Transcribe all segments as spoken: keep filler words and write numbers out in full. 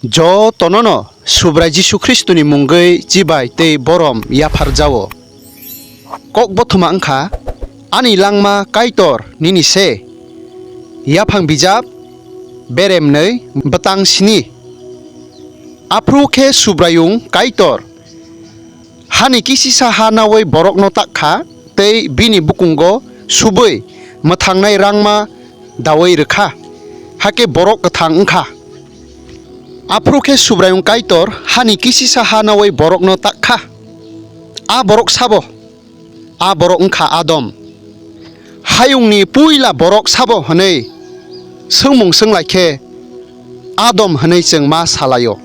Jotono no Subrai Jisu Khristoni mungwi chibai tei borom yaphar jao. Kok bothoma wngkha, ani langma Kaitor nini se. Yaphang bijap, beremnwi, bwtang sini. Aphuru khe Subraiyung Kaitor hani kisisa ha naui borokno tak kha, tei bini bukungo subui mwthangnai rangma daui rwkha, hakhe borok kwthang wngkha. Aphuru khe Subraiyung Kaitor hani kisisa ha naui borokno tak kha. A borok sabo? A borok wngkha Adam. Hayungni puila borok sabo hwnwi swngmung swnglai khe Adam hwnwi chwng ma salaio,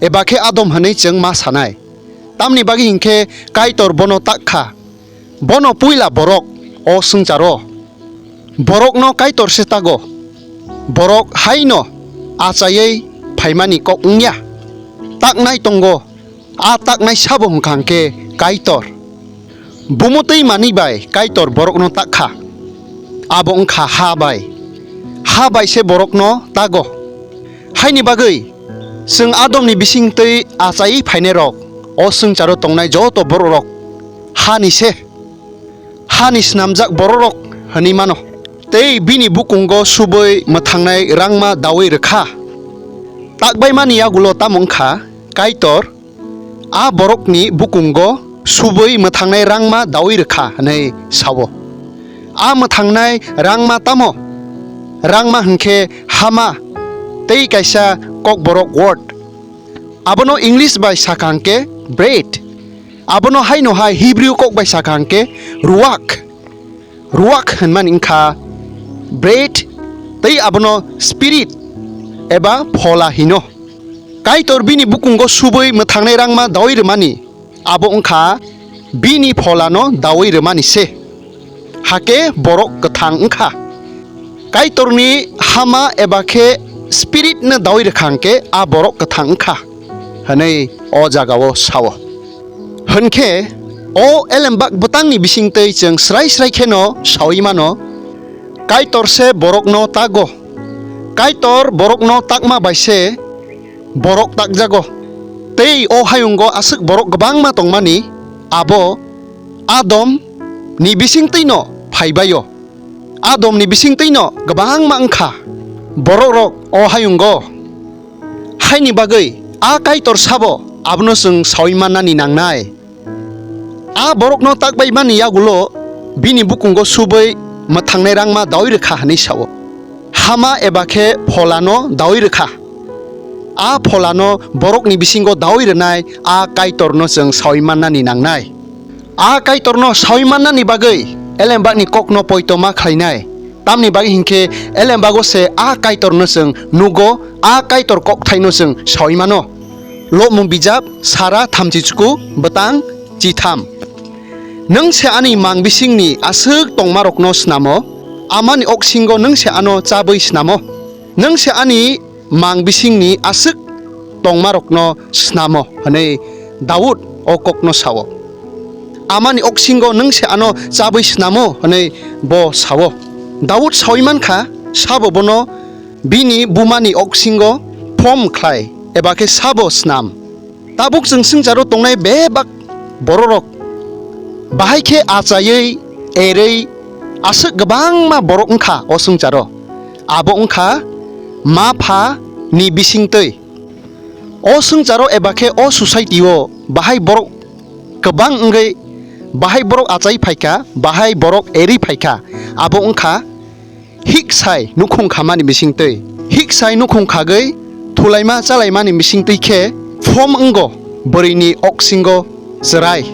eba khe Adam hwnwi chwng ma sanai. Tamni bagwi hinkhe Kaitor bono tak kha, bono puila borok o swngcharo. Borokno Kaitor se tago. Borok haino achaiwi phaimani kok wngya. Taknai tongo, a taknai sabo hwnkha hwnkhe Kaitor. Bumutwi manwi bai Kaitor borokno tak kha. Abo wngkha ha bai. Ha bai se borokno tago. Haini bagwi chwng Adomni bisingtwi achaiwi phainairok o swngcharo tongnai joto bororok hani se. Hani snamjak bororok hwnwi mano. Tei bini bukungo subui mwthangnai rangma daui rwkha. Takbaimani yagulo tamo wngkha, Kaitor a borokni bukungo subui mwthangnai rangma daui rwkha hwnwi sao. A mwthangnai rangma tamo? Rangma hwnkhe hama tei kaisa kokborok word. Abono English bai sakha hwnkhe bread. Abono haino hai Hebrew kok bai sakha hwnkhe ruach. Ruach hwnmani wngkha bread, tei abono spirit eba phola hino. Kaitor bini bukungo subui mwthangnai rangma daui rwmani, abo wngkha bini pholano daui rwmani se. Hakhe borok kwthang wngkha. Kaitorni hama eba khe spirit no daui rwkha hwnkhe a borok kwthang wngkha hwnwi o jagao sao. Hwnkhe o elembak bwtangni bisingtwi chwng srai srai kheno saui mano, Kaitor se borokno tago. Kaitor borokno takma bai se borok takjago. Tei o hayungo aswk borok kwbangma tongmani, abo Adam ni bisingtwino phaibaio. Adomni bisingtwino kwbangma wngkha borokrok o hayungo. Haini bagwi a Kaitor sabo abono chwng saui mannani nangnai. A borokno takbaimani yagulo bini bukungo subui mwthangnai rangma daui rwkha hwnwi sao. Hama eba khe pholano daui rwkha. A pholano borokni bisingo daui rwnai a Kaitorno chwng saui mannani nangnai. A Kaitorno saui mannani bagwi elembakni kokno poito ma khlainai. Tamni bagwi hinkhe elembago se a Kaitorno chwng nugo, a Kaitor kokthaino chwng saui mano. Lobmung bijap sara thamchichuku bwtang chitham. Nwng se ani mang bisingni aswk tongmarokno snamo, amani oksingo nwng se ano chabwi snamo. Nwng se ani mang bisingni aswk tongmarokno snamo, hwnwi Daud o kokno sao. Amani oksingo nwng se ano chabwi snamo, hwnwi bo sao. Daud saui man kha, sabo bono bini bumani oksingo phom khlai, eba khe sabo snam. Tabuk chwng swngcharo tongnai bebak bororok bahai khe achaiwi, erwi, aswk kwbangma borok wngkha o swngcharo. Abo wngkha ma pha ni bisingtwi. O swngcharo eba khe o society o bahai borok kwbang wngwi, bahai borok achai phaikha, bahai borok erwi phaikha, abo wngkha hiksai nukhung khamani bisingtwi. Hiksai nukhung khagwi thulaima chalaimani bisingtwi khe phom wngo bwrwini oksingo chwrai.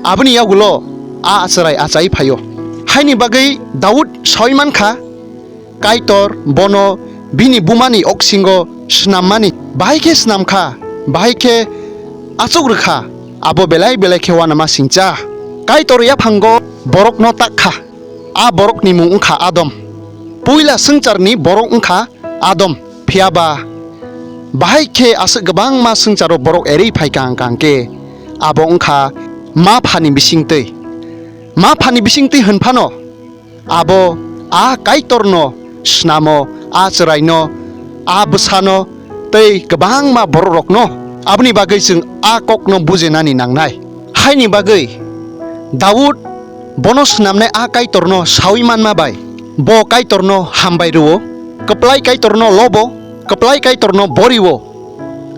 Aboni yagulo a chwrai achai phaio. Haini bagwi Daud saui man kha, Kaitor bono bini bumani oksingo snammani. Bahai khe snam kha, bahai khe achuk rwkha, abo belai belai khe uanama singcha. Kaitor yaphango borokno tak kha. A borokni mung wngkha Adam. Puila swngcharni borok wngkha Adam. Phiya ba bahai khe aswk kwbangma swngcharo borok erwi phaikha hwnkha hwnkhe abo wngkha ma phani bisingtwi. Ma phani bisingtwi hwn phano abo a Kaitorno snamo, a chwraino, a bwsano tei kwbangma borokrokno. Aboni bagwi chwng a kokno bujinani nangnai. Haini bagwi Daud bono snamnai a Kaitorno saui manma bai, bo Kaitorno hambai rwo, kwplai Kaitorno lobo, kwplai Kaitorno borio,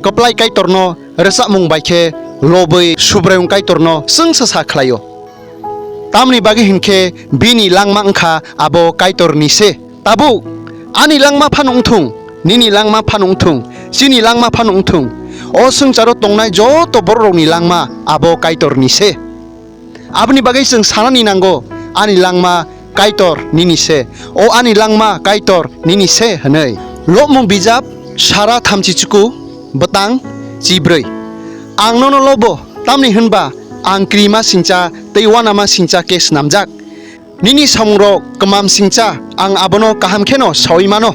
kwplai Kaitorno rwchapmung bai khe lobwi Subraiyung Kaitorno chwngsa sa khlaio. Tamni bagwi hinkhe bini langma wngkha abo Kaitorni se. Tabuk ani langma phano wngthung, nini langma phano wngthung, chini langma phano wngthung, o swngcharo tongnai joto borokrokni langma abo Kaitorni se. Aboni bagwi chwng sanani nango, ani langma Kaitor nini se, o ani langma Kaitor nini se hwnwi. Lobmung bijap sara thamchi chuku bwtang chibrwi. Ang nono lobo, tamni hwnba ang krima singcha tei uanama singcha khe snamjak. Nini samungrok kwmam singcha, ang abono kaham kheno saui mano.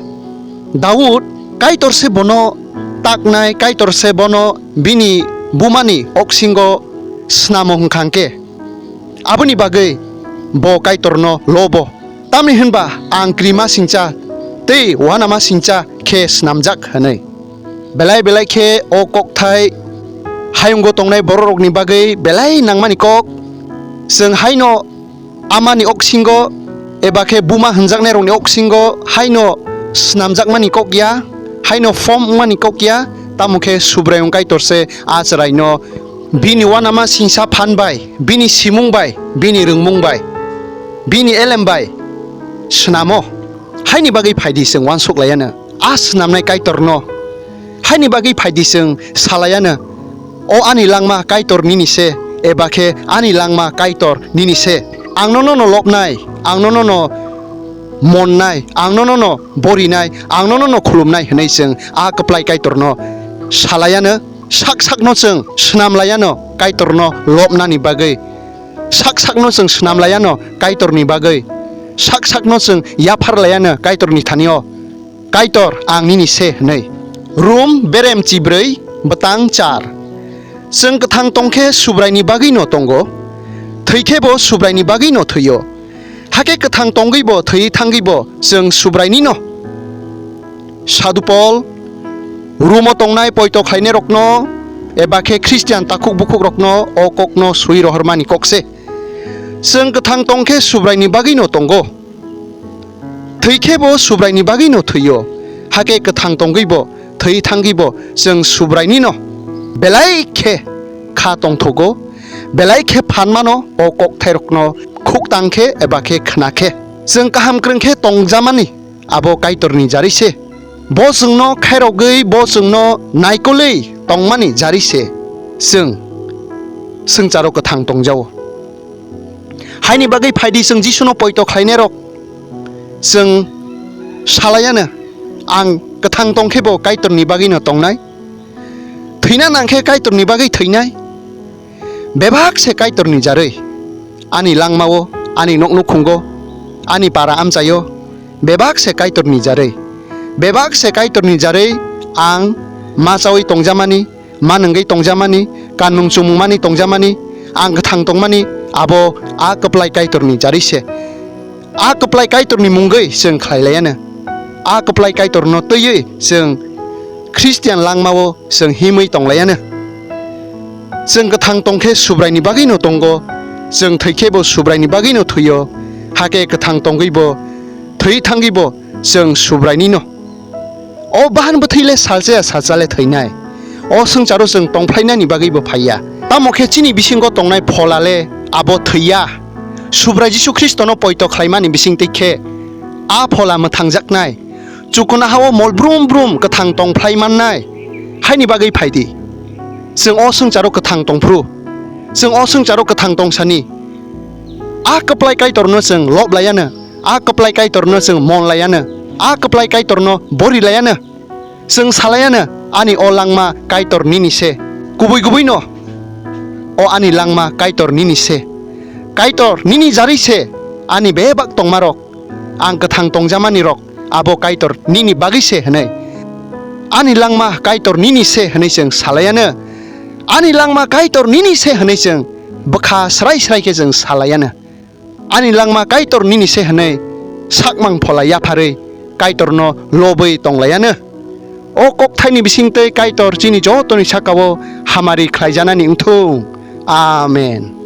Daud Kaitor se bono taknai, Kaitor se bono bini bumani oksingo snamo hwnkha khe, aboni bagwi bo Kaitorno lobo. Tamni hwnba ang krima singcha tei uanama singcha khe snamjak hwnwi. Belai belai khe o kokthai hayungo tongnai bororokni bagwi belai nangmani kok. Chwng haino amani oksingo eba khe buma hwnjaknairokni oksingo haino snamjakmani kok ya, haino form wngmani kok ya, tamo khe Subraiyung Kaitor se a chwraino bini uanama singsa phan bai, bini simung bai, bini rwngmung bai, bini elem bai snamo. Haini bagwi phaidi chwng uansuk laiano a snamnai Kaitorno. Haini bagwi phaidi chwng salaiano, "O ani langma Kaitor nini se," eba khe, "Ani langma Kaitor nini se. Ang nono no lobnai, ang nono no monnai, ang nono no borinai, ang nono no khulumnai," hwnwi chwng a kwplai Kaitorno salaiano. Sak sakno chwng snam laiano Kaitorno lobnani bagwi. Sak sakno chwng snam laiano Kaitorni bagwi. Sak sakno chwng yaphar laiano Kaitorni thanio, "Kaitor, ang nini se," hwnwi. Rum berem chibrwi bwtang char. Chwng kwthang tongkhe Subraini bagwino tongo, thwikhebo Subraini bagwino thwio. Hakhe kwthang tongwibo thwi thangwibo chwng Subrainino. Sadhu Pol Rumo tongnai poito khlainairokno eba khe Khristian takhuk bukhukrokno o kokno swi rohormani kok se. Chwng kwthang tongkhe Subraini bagwino tongo. Thwikhebo Subraini bagwino thwio. Hakhe kwthang tongwibo thwi thangwibo chwng Subrainino. Belai khe kha tongthogo, belai khe phan mano o kokthairokno khuk tang khe eba khe khna khe. Chwng kaham kwrwng khe tongjamani abo Kaitorni jari se. Bo chwngno khairogwi, bo chwngno naikolwi tongmani jari se. Chwng swngcharo kwthang tongjao. Haini bagwi phaidi chwng Jisuno poito khlainairok. Chwng salaiano, "Ang kwthang tongkhebo Kaitorni bagwino tongnai. Thwina nangkhe Kaitorni bagwi thwinai." Bebak se Kaitorni jarwi. Ani langmao, ani nok nukhungo, ani para amchaio, bebak se Kaitorni jarwi. Bebak se Kaitorni jarwi ang ma chawi tongjamani, ma nungwi tongjamani, kanmung chumung mani tongjamani, ang kwthang tongmani, abo a kwplai Kaitorni jarwi se. A kwplai Kaitorni mungwi chwng khlai laiano. A kwplai Kaitorno twiwi chwng Khristian langmao chwng himwi tong laiano. Chwng kwthang tongkhe Subraini bagwino tongo, chwng thwikhebo Subraini bagwino thwio, hakhe kwthang tongwibo, thwi thangwibo chwng Subrainino. O bahan bwthwi le salsa ya salsa le thwinai. O swngcharo chwng tongphlainani bagwi bo phaiya. Tamo khe chini bisingo tongnai phola le abo thwiya. Subrai Jisu Khristono poito khlaimani bisingtwi khe a phola mwthangjaknai. Chukuna hao mol brum brum kwthang tongphlai mannai. Haini bagwi phaidi. Chwng o swngcharo kwthang tongphru. Chwng o swngcharo kwthang tongsani. A kwplai Kaitorno chwng lob laiano. A kwplai Kaitorno chwng mon laiano. A kwplai Kaitorno bori laiano. Chwng salaiano, "Ani o langma Kaitor nini se." Kubui kubuino, "O ani langma Kaitor nini se. Kaitor nini jarwi se ani bebak tongmarok, ang kwthang tongjamanirok, abo Kaitor nini bagwi se," hwnwi. "Ani langma Kaitor nini se," hwnwi chwng salaiano. "Ani langma Kaitor nini se," hwnwi chwng bwkha srai srai khe chwng salaiano. Ani langma Kaitor nini se hwnwi sakmang phola yapharwi Kaitorno lobwi tonglaiano. O kokthaini bisingtwi Kaitor chini jotoni saka-o hamari khlaijanani wngthung. Amen.